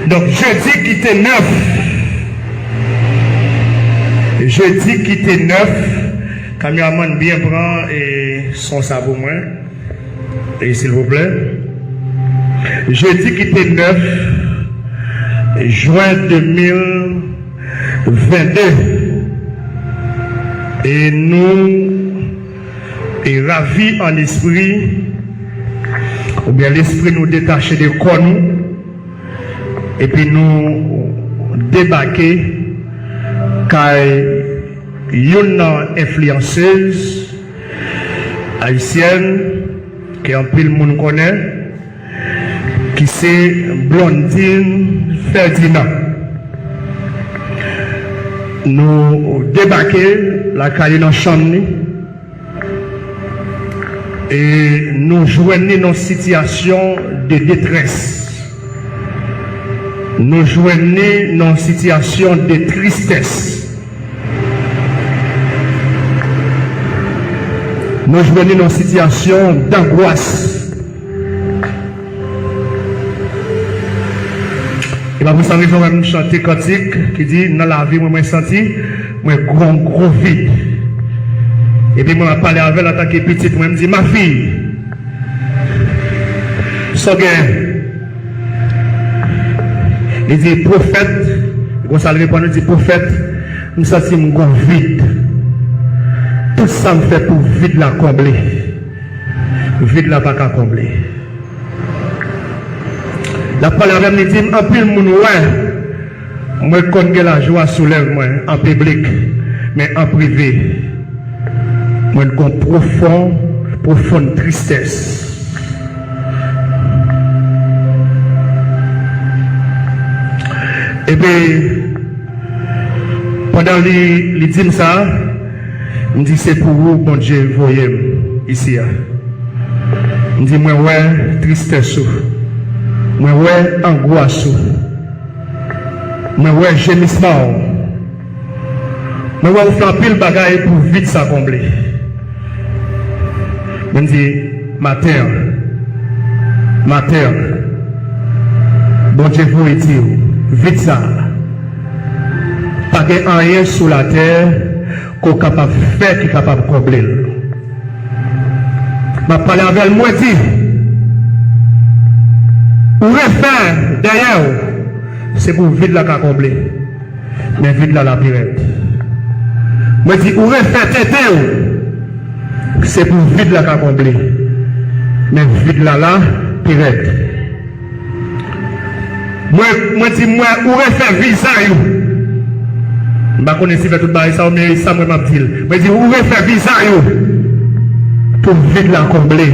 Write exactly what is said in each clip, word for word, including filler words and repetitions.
Donk, jedi ki te nèf, jedi ki te nèf, kameramann byen pran e son sa pou mwen, e silvouplè. Jedi ki te nèf jen de mil vennde, e nou e ravi an espri, oubyen lespri nou detache de kò nou, epi nou debake kay youn nan enfliyansez ayisyèn ke anpil moun konnen, ki se Blondine Ferdinand. Nou debake lakay li nan chanm li, e nou jwenn li nan sitiyasyon de detrès. Nou jwenn li nan sitiyasyon de tristès. Nou jwenn li nan sitiyasyon dangwas. E pa pou sa rezon mwen chante kantik ki di, nan lavi mwen, mwen santi mwen gon gwo vid. Epi mwen ap pale avè l antanke pitit mwen, m di, ma fille, sa w gen? Li di, pwofèt, konsa l reponn, li di, pwofèt, m santi m gon vid. Tout sa m fè pou vid la konble. Vid la pa ka konble. L ap pale avè m, li di m, anpil moun wè mwen konn gen lajwa sou lèv mwen an piblik, men an prive, mwen gon pwofon, pwofon tristès. Epi, pandan li, li di m sa, m di, se pou ou Bondye voye m isi a. M di, mwen wè tristès ou. Mwen wè angwas ou. Mwen wè jemisman w. Mwen wè ou fè anpil bagay pou vid sa konble. Men m di, maten an, maten an, Bondye voye di w, vid sa, pa gen anyen sou latè ke w kapab fè ki kapab konble l. M ap pale avè l, mwen di, ou refè dèyè w, se pou vid la ka konble. Men vid la la pi rèd. Mwen di, ou refè tete w, se pou vid la ka konble. Men vid la la pi rèd. Mwen, mwen di, mwen, ou refè vizaj ou. M pa konnen si fè tout bagay sa yo, men sa mwen m ap di l. Mwen di, ou refè vizaj ou pou vid la konble.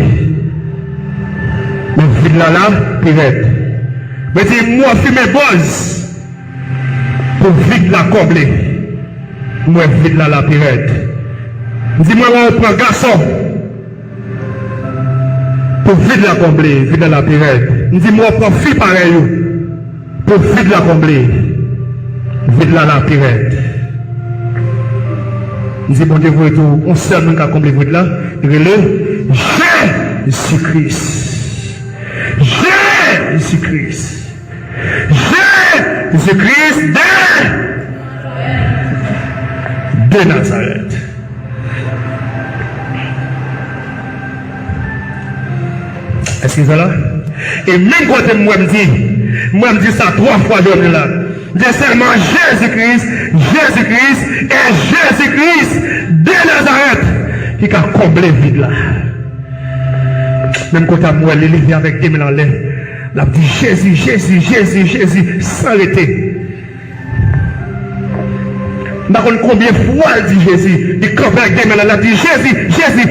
Men vid la la pi rèd. Mwen di, m wè w fimen bòz pou vid la konble. M wè vid la la pi rèd. M di, mwen wè w pran gason pou vid la konble, vid la la pi rèd. M di, m wè w pran fi parèy ou pou vid la konble, vid la la pi rèd. M di, Bondye voye tou yon sèl moun ka konble vid la, li rele Jezi Kris. Jezi Kris. Jezi Kris de, de Nazarèt. Èske se la? E menm kote m wè m di, m wè m di sa twa fwa jodi la. M di sèlman Jezi Kris, Jezi Kris, e Jezi Kris de Nazarèt ki ka konble vid la. Menm kote a m wè li leve avèk de men l anlè. L ap di, Jezi, Jezi, Jezi, Jezi, san rete. M pa konn konbyen fwa l di Jezi. Li kanpe ak de men l anlè, l ap di, Jezi, Jezi,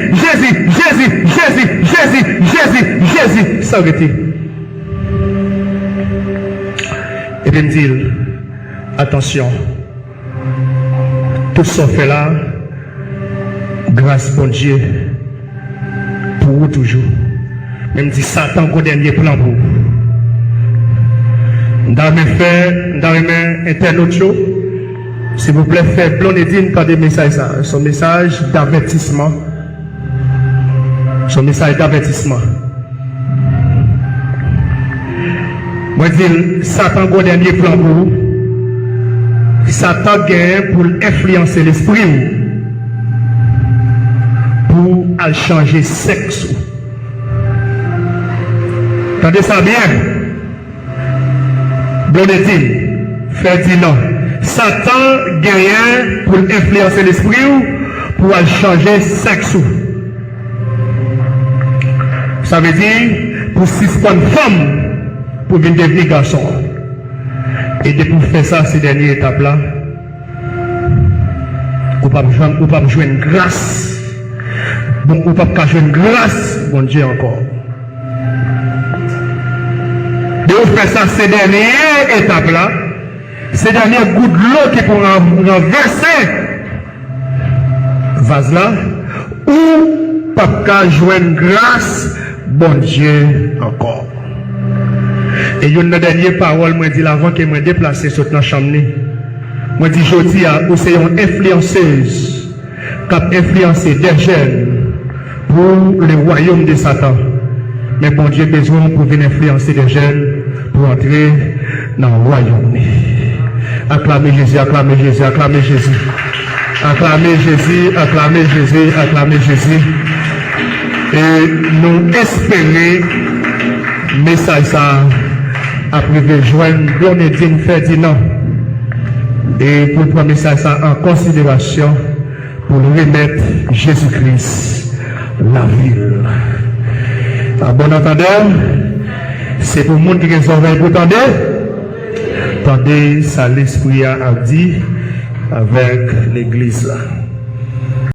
Jezi, san rete. Epi m di l, atansyon. Tout sa w fè la, gras Bondye pou ou toujou. Men m di Satan gon dènye plan pou ou. M ta renmen fè, m ta renmen entènot yo, silvouplè, fè Blondedine tande mesaj sa. Se yon mesaj davètisman. Se yon mesaj davètisman. Mwen di l, Satan gen yon dènye plan pou ou. Satan genyen pou l enfliyanse lespri w, pou w al chanje sèks ou. Tande sa byen. Blondedine, Ferdinand, Satan genyen pou l enfliyanse lespri w, pou w al chanje sèks ou. Sa vle di, pou w sispann fanm, pou w vin devni gason. E depi w fè sa, se dènye etap la. Ou p ap jwenn, ou p ap jwenn gras. Bon, ou p ap ka jwenn gras Bondye ankò. Depi w fè sa, se dènye etap la. Se dènye gout dlo ki pou ran- ranvèse vaz la. Ou p ap ka jwenn gras Bondye ankò. E youn nan dènye pawòl mwen di l avan ke mwen deplase sot nan chanm ni. Mwen di, jodi a, ou se yon enfliyansez k ap enfliyanse de jèn pou le wayòm de Satan. Men Bondye bezwen w pou vin enfliyanse de jèn pou antre nan wayòm li. Aklame Jezi, aklame Jezi, aklame Jezi. Aklame Jezi, aklame Jezi, aklame Jezi. E nou espere mesaj sa a ap rive jwenn Blondedine Ferdinand. E pou l pran mesaj sa an konsiderasyon, pou l remèt Jezi Kris lavi l. A bon antandè, se pou moun ki gen zòrèy pou tande, tande sa Lespri a ap di avèk legliz la.